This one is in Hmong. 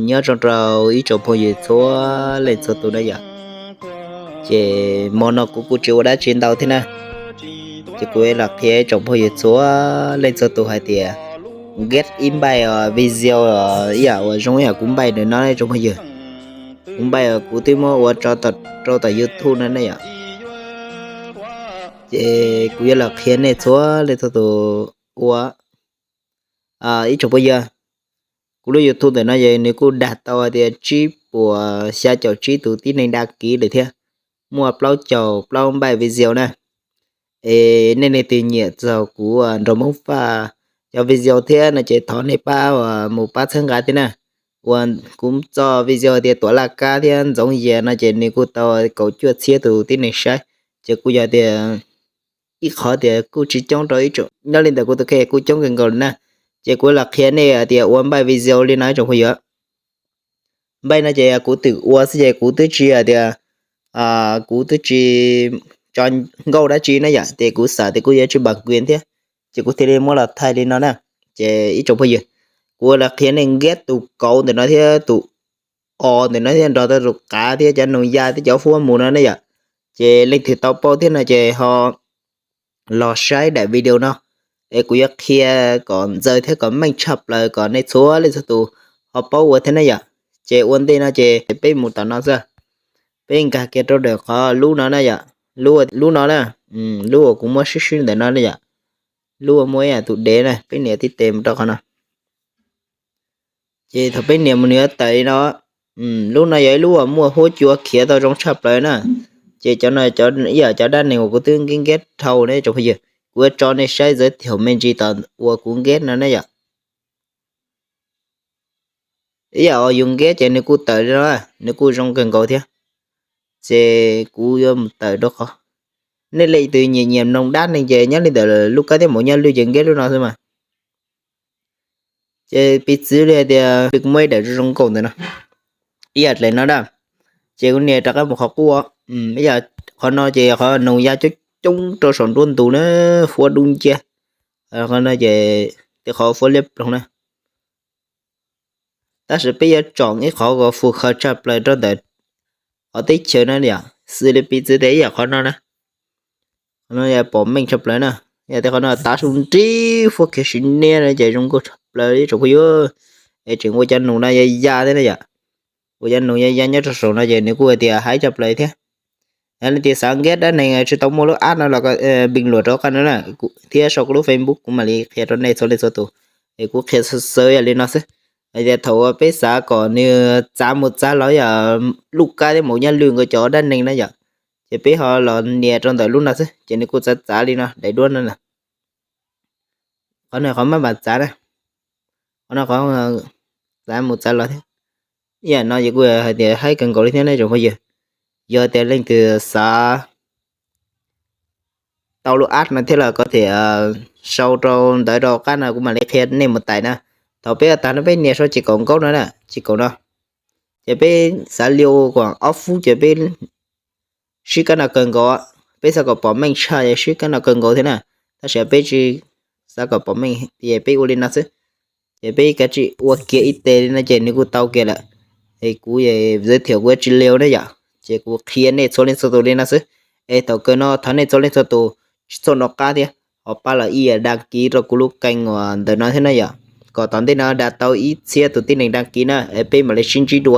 Nyob zoo rau ib tsoom phooj ywg txhua leej txhua tus na yom. Ces hmo no kuv kuj tsis ua dab tsi ntau thiab na, ces kuv los qhia ib tsoom phooj ywg txhua leej txhua tus hais tias get ib npaij video ib yam uas zoo ib yam kuv npaij ntawm no ib tsoom phooj ywg. Kuv npaij kuv twb muab ua tso rau tom YouTube no ne yom. Ces kuv yuav los qhia nej txhua leej txhua tus ua ib tsoom phooj ywg. Kuv lub YouTube ntawm no ces nws kuj dag tau hais tias tsib puas xya caum tsib tus tib neeg dag kiv lawm thiab, muaj plaub caug plaub npaij video na. Es nej leej twg nyiam txog kuv nrog Hmoob Faj cov video thiab no ces thov nej pab mus pab txhawb nqa thiab na. Uas kuv txoj video tias Tuam Laj Kab thiab Ntxoov Yias no ces nws kuj tau kaum cuaj txhiab tus tib neeg saib, ces kuj yog tias ib qhov tias kuj tsis coob rau ib tsoom, nyob li ntawm kuv tus kheej kuj coob kawg nkaus li na. Ces kuv los qhia nej hais tias ua npaij video li no ib tsoom phooj ywg. Npaij no ces kuv twb ua xwb ces kuv twb tsis hais tias, kuv twb tsis tso nkauj dab tsi na yom, ces kuv xav tias kuj yuav tsis npam kis thiab, ces kuv thiaj li muab los thaij li no na. Ces ib tsoom phooj ywg, kuv los qhia nej nkiab tus kauv ntawm no thiab tus os ntawm no thiab nrog rau tus qav thiab cov noog ya thiab cov huab mus no ne yom. Ces leej twg tau paub thiab no ces ho los saib daim video no, es kuv yuav qhia kom ntxaws thiab kom meej tshaj plaws kom nej txhua leej txhua tus ho paub ua thiab na yom. Ces ua ntej no ces peb mus tom no xwb, peb nkag kiag rau ntawm qhov lub no na yom, lub no na, lub uas kuv muab swb swb ntawm no na yom, lub uas muaj ib yam tus dev na, peb nias tib tes mus rau qhov no. Ces thaum peb nias mus nws yuav tawm li no, lub no yog ib lub uas muaj huab cua khiav tau zoo tshaj plaws na. Ces cov no ib yam cov dab neeg uas kuv twb nkiab nkiab dhau ne tsoom phooj ywg, kuv yuav tso nej saib txawv thaum me ntsis tom uas kuv nkiab no ne yom. Ib yam uas yus nkiab ces nws kuj tawm li no, nws kuj zoo kawg nkaus thiab. Ces kuv yuav mus tawm rau qhov, nej leej twg nyiam nyiam mloog dab neeg ces nyob li ntawm lub kab thiab maum nyaj lwj ces nkiab lub no xwb mas. Ces piv txwv li hais tias kuv muaj ib daim zoo zoo nkauj ntawm no, ib yam dlej no na. Ces kuv nias rov qab mus qhov quaj, ib yam qhov no ces qhov noog ya coob coob rau saum nruab ntug na, huab dub nciab. Qhov no ces tej qhov huab liab ploog na. Tab sis peb yuav tsom ib qhov uas fus khaws tshaj plaws rau ntawm qhov teb chaws no yom, xws li piv txwv tias ib yam qhov no na. Qhov no yog pom meej tshaj plaws na, yog tias qhov no tav su nrib huab khiav sim niaj no ces zoo nkauj tshaj plaws ib tsoom phooj ywg. Es tseem ua cov noog no ya ya thiab na yom, ua cov noog ya ya nyob rau saum no ces nws kuj hais tias haib tshaj plaws thiab. Yog leej twg xav nkiab dab neeg tsis tau muaj lub app no los npeej luam rau qab no na, thiab sau kuv lub Facebook kuv mam li qhia rau nej txhua leej txhua tus. Es kuv qhia xav xav yam li no xwb, hais tias thaum uas peb xav kom nws txav mus txav los yam Luj Kab thiab Maum Nyaj Lwj nkawd cov dab neeg na yom, ces peb ho los nias rau ntawm lub no xwb ces nws kuj txav txav li no daim duab no na. Qhov no qhov maj mam txav na, qhov no qhov txav mus txav los thiab. Ib yam no ces kuj hais tias haib kawg nkaus li thiab ne tsoom phooj ywg. Yog tias leej twg xav tau lub app no thiab los koj thiaj sau rau ntawv rau qab no kuv mam li qhia nej mus tais na. Thaum peb ua tag no peb nias sau ces kaum nkaub no na, ces kaum no. Ces peb xav liu kom ob fub ces peb sib kab no kawg nkaus, peb xav kom pom meej tshaj ces sib kab no kawg nkaus thiab na. Tab sis peb tsis xav kom pom meej ces peb ua li no xwb. Ces peb kav tsij ua kiag ib teg li no ces nws kuj tau kiag lawm. Es kuv zaj thiam kuv tsis liu ne yom, ces kuv qhia nej txhua leej txhua tus li no xwb. Es thaum kawg no thov nej txhua leej txhua tus tsis txhob nco qab thiab ho pab los ib yam dag kiv rau kuv lub keeg uas ntawm no thiab na yom, kom tom ntej no dag tau ib txhiab tus tib neeg dag kiv na, es peb mam li sib ntsib dua.